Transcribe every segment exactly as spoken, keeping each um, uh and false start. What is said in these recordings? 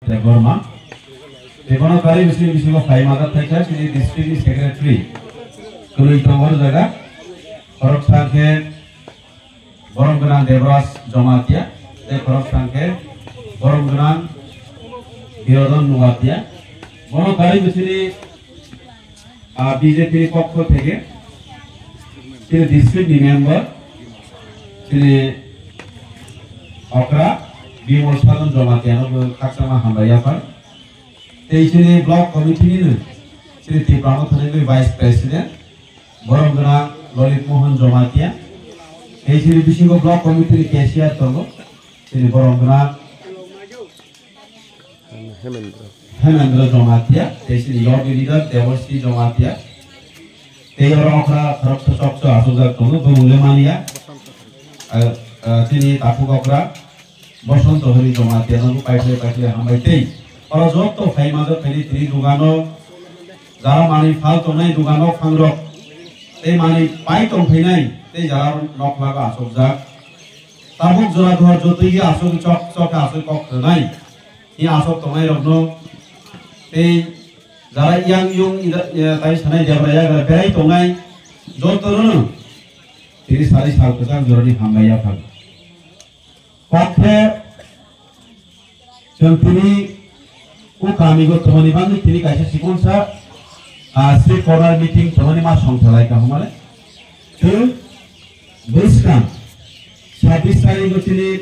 Debbarma. Tei bono karwi bisini bisingo phaima jak thaisa chini district ni secretary. Kwrwi tongo o jaga. Khoroksa khe borom gwnang Debraj Jamatia, tei khoroksa khe borom gwnang Birodon Nuatia. Bono karwi bisini Ah, B J P ni pokho theke chini district ni member chini okra Bimol Sadon Jamatia no bo khakchangma hambai yaphar. Tei chini block committee ni no chini Tipra Motha ni vice president borom gwnang Lolit Mohan Jamatia. Tei chini bisingo block committee ni cashier tongo chini borom gwnang Hemendra. Hemendra Jamatia, tei chini Yogi leader Debasri Jamatia. Tei oro okra khoroksa choksa achukjak tongo, bumung le manya. Ah, ah, chini takhuk okra Bosonto Hari Jamatia no paikhle paikhle hambai tei. Oro joto phaima jok phaini tini dugano jara manwi phal tongnai dugano phangrok. Tei manwi pai tong phainai tei jara nok lago achukjak. Tabuk jora duhar jotoi aswk chok chok aswk kok khwnai. Ni aswk tongnai rokno tei jara yang yung ida, eh, tai sanai debra yagra berai tongnai jotono tini sari sal kwchang jorani hambai yaphang. Kok khe Chwng tini o kamigo tongmani bagwi tini kaisa sikonsa, ah, street corner meeting tongmani ma songthalai kaham male. Chwng bwskang sabbish tarikgo tini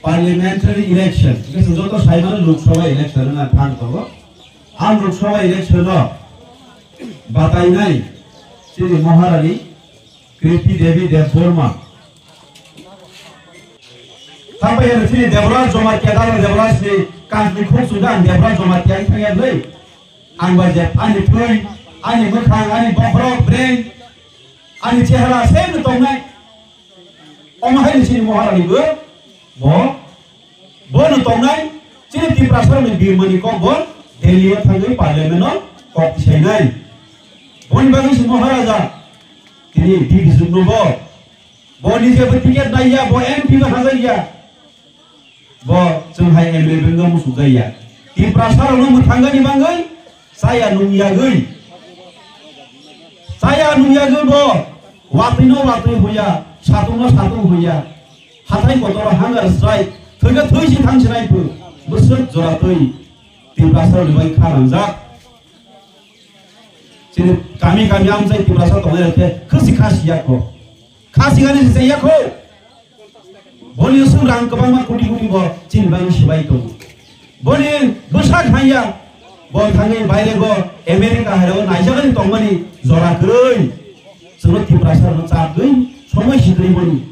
parliamentary election, hwnkhe chwng joto saimano Lok Sabha election wngna thang tongo. A Lok Sabha election-o batainai chini Maharani Kriti Devi Debbarma. Tangpai heno chini Debraj Jamatia, Dara Debraj ni kanjni khuk chunda ang Debraj Jamatia wng thangya bwlai. Ang ba je ani thwi, ani mwkhang, ani bokhorok, brain, ani chehara same no tongnai. Omo hai ni chini Maharani bo, bo, bo no tongnai, chini Tiprasa ni birmani kok bo Delhi o thangwi parliament o kok tisainai. Boni bagwi si Maharaja, tini division no bo. Bo ni jebo ticket naiya, bo M P bo hajakya. Bo chwng hai M L A bwrwngno muchukjakya. Tiprasa rokno mwthangani bagwi chaya nungyagwi. Chaya nungyagwi bo watwino watwi huya, satungno satung huya. Hathai kotoro hunger strike, thwikhe thwi si thang sinai phu. Bwswk jora twi Tiprasa rokni bagwi kha nangjak. Chini kami kami amchai Tiprasa tongnai rok khe khasi khasi ya kho. Khasi gani se ya kho. Boni usung rang kwbangma koti koti bo chini bagwi sibai tongo. Boni bwsa thangya bo thangwi baire go America hairok naijagani tongmani jora kwrwi. Chwngno Tiprasa rokno chapgwi somoi sikri boni.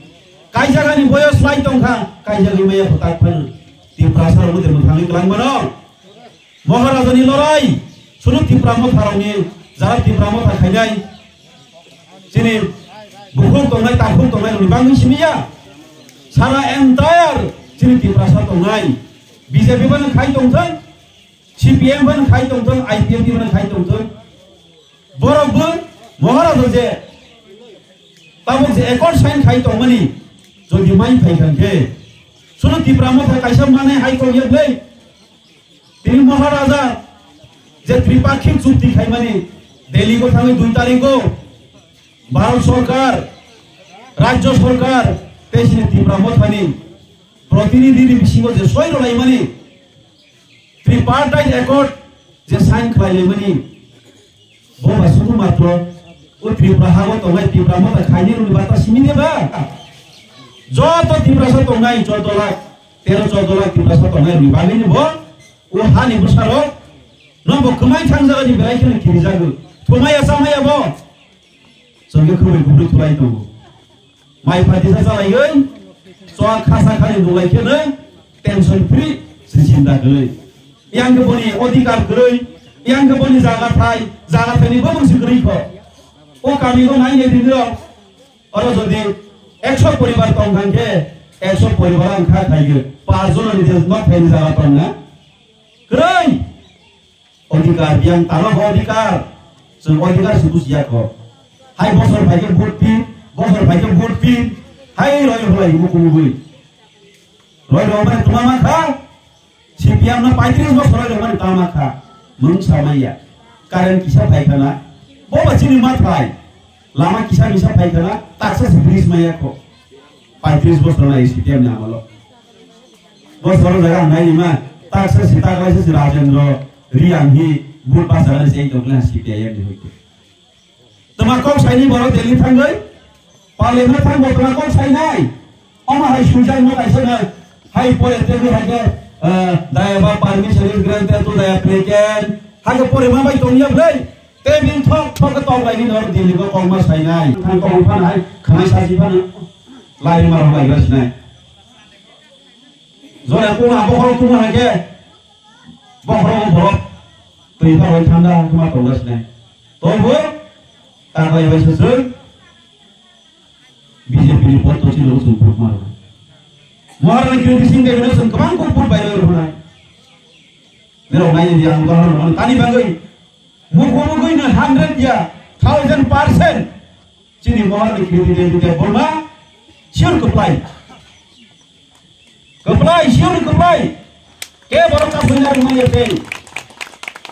Kaijagani boyos lai tongkha, kaijagwi maya phutak phano. Tiprasa rokno temo thangwi kwlangmano. Maharajani lorai, sunu Tipra Motha rokni, jara Tipra Motha khainai, chini bukhuk tongnai, takhuk tongnai rokni bagwi simi ya. Sara entire chini Tiprasa tongnai, B J P bano khai tongthwng, C P M bano khai tongthwng, I P F T bano khai tongthwng. Borok bo Maharaja je tabuk je accord sign khai tongmani, jodi mai phai khan khe, sunu Tipra Motha kaisa manai hai tong ya bwlai. Tini Maharaja je tripakhik chukti khaimani Delhi go thangwi dui tarikgo Bharat Sorkar, Rajya Sorkar, tei chini Tipra Mothani protinidhi ni bisingo je soi rwlaimani tripartite accord je sign khlailaimani, bo ba sudhu matro o Tripura hago tongnai Tipra Motha khaini rokni bata simi de ba? Joto Tiprasa tongnai chordo lakh, tero chordo lakh Tiprasa tongnai rokni bagwi ni bo o hani bwsarok no bo kwmai thangjaga ni belai kheno kirijago. Thumaya chamaya bo chwngkhe khwrwi kubui thulai tongo. Mai phatisa chalaiwi chwng khasa khani nulai kheno tension free se chinta kwrwi. Yang khe boni odhikar kwrwi, yang khe boni jaga thai, jaga thaini bo mungsi kwrwi kho. O kami go nai ne dini rok, oro jodi ekso poribar tong thang khe, ekso poribar ang kha khai khe, paanch jon ni je nok thaini jaga tong na kwrwi. Odhikar, biyang tano bo odhikar. Chwng odhikar se bujiya kho. Hai bosor phaikhe vote pin, bosor phaikhe vote pin. Hai roi roi mukumugwi. Roi roi mane tuma mankha. C P M no paitris bosor rok mani tama kha. Mung samaya. Current kisa phai khana. Bo ba chini ma thai. Lama kisa misa phai khana. Taksa si bridge maya kho. Paitris bosor na C P M ni amalo. Bosor jaga nai ma. Taksa si taksa si Rajendra. Riang hi. Bur basa na si ekdom kla C P I M ni hoite. Tama kok saini borok Delhi thangwi, Parliament thangbo tama kok sainai. Omo hai sujak no kaisa na, hai pore tebwi hai khe, eh, daya ba permission is granted to the applicant. Hai khe pore ma bai tong ya blai. Tebwi thok thok khe tong lai ni nor Delhi ko kok ma sainai. Thang kok phana hai, khamai saji phana, lai ma rok lai ga sinai. Jora ko ma bo khoro tu ma hai khe. Bokhorok borok twi pharo thanda hwnma tongo sinai. Tobo taklai bai se chwng B J P ni pot to chini chwng vote ma rwnai. Moharani kiri bising de chwng kwbang kok vote bai rwi rwnai. Nirok nai ni ang udahoron rwnai. Tani bagwi mukhu mukhui no hundred ya, thousand percent. Chini Moharani kiri de de Burma sure kwplai. Kwplai, sure kwplai. Ke borok ka buina rwmani ya tei.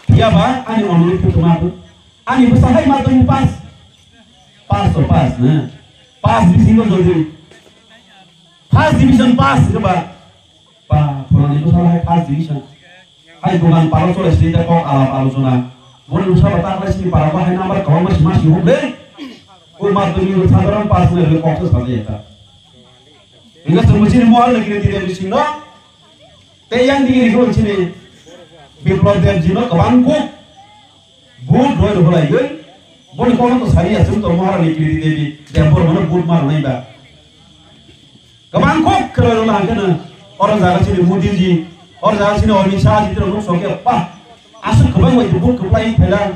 Phiya ba ani only phu tuma phu. Ani bwsa hai ma tong pass. Pass to pass na. Pass bisingo jodi. First division pass ke ba. Ba phurani bwsa hai first division. Hai dogan paro chole sini ta kok alap alochona. Boni bwsa ba ta khlai sini para ba hai number kawang ma sima si hok le. Ko ma tong ni sadharon pass ne le kok sa sa ya ta. Hingke chwng chini Moharani kiri tide bisingno, tei yang digi rikhu chini Biplab Debjino kwbang kuk vote roi rwlaigwi, boni kokno to sari ya chwng to Moharani kiri tide bi Debbarmano vote ma rwnai ba. Kwbang kuk kwrwi rwla hangkheno, oro jaga chini Modiji, oro jaga chini Amit Shah ji tiro nuk sokhe, pa, aswk kwbang bai vote kwplai phaila.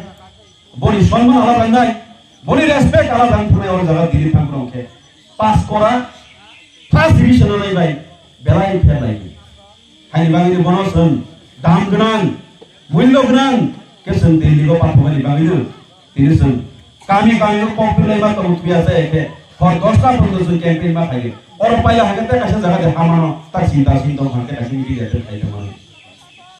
Boni sonman alada wngnai, boni respect alada wng thangwi o jaga Delhi thang phano khe pass kora first division o nai bai belai fail lai. Haini bagwi bono chwng dam gwnang, mullo gwnang khe chwng Delhi o pathogani bagwi no tini chwng kami kami o kok phlai ma tong thuya se khe hor dosta porjonto chwng campaign ma khaidi. Oro paila hakhe tei kaisa jaga de hamano ta chinta sin tong hakhe kaisa meeting attend khai tongmani.